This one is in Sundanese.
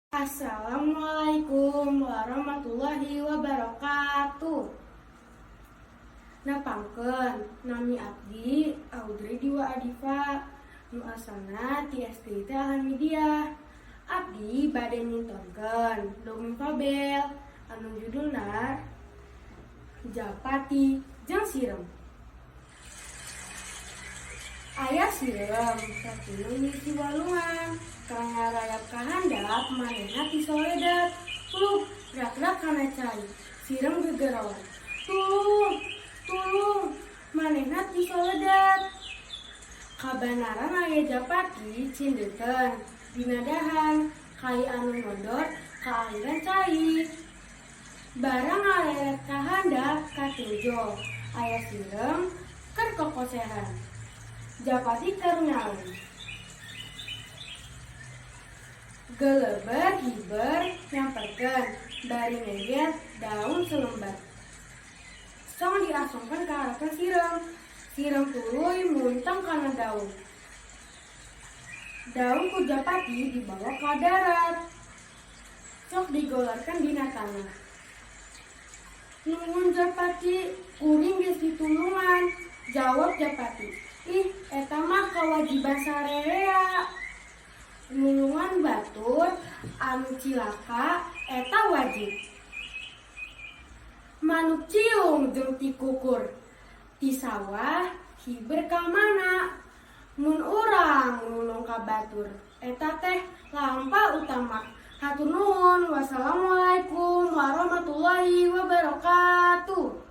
Assalamualaikum warahmatullahi wabarakatuh. Nepangkeun, nami abdi Audrey Diwa Adifa, nu asalna ti SDIT Alhamidiyah. Abdi bade nyontokeun dongeng fabel anu judulna Japati jeung Sireum. Aya sireum satulung ngisi walungan, keur ngarayap ka handap manehna tisoledat. Pluk, rak-rak kana cai. Sireum gegeroan. "Tulung, tulung," manehna tisoledat. Kabanaran aya japati cindeuten dina dahan kai anu ngodor ka aliran cai. Barang ngaleret ka handap katinjo aya sireum keur kokosehan. Japati keur nyalem. Geleber hiber nyamperkeun bari ngeget daun selembar. Song diasongkeun ka harepan sireum. Sireum tuluy muntang kana daun. Daun ku japati dibawa ka darat. Sok digolarkeun dina tanah. "Nuhun, Japati, kuring geus ditulungan," jawab Japati. "Ih, eta mah kawajiban sarerea. Nulungan batur anu cilaka eta wajib." Manuk ciung jeung tikukur ti sawah hiber ka mana? Mun urang nulung ka batur, eta teh lampah utama. Hatur nuhun. Wassalamualaikum warahmatullahi wabarakatuh.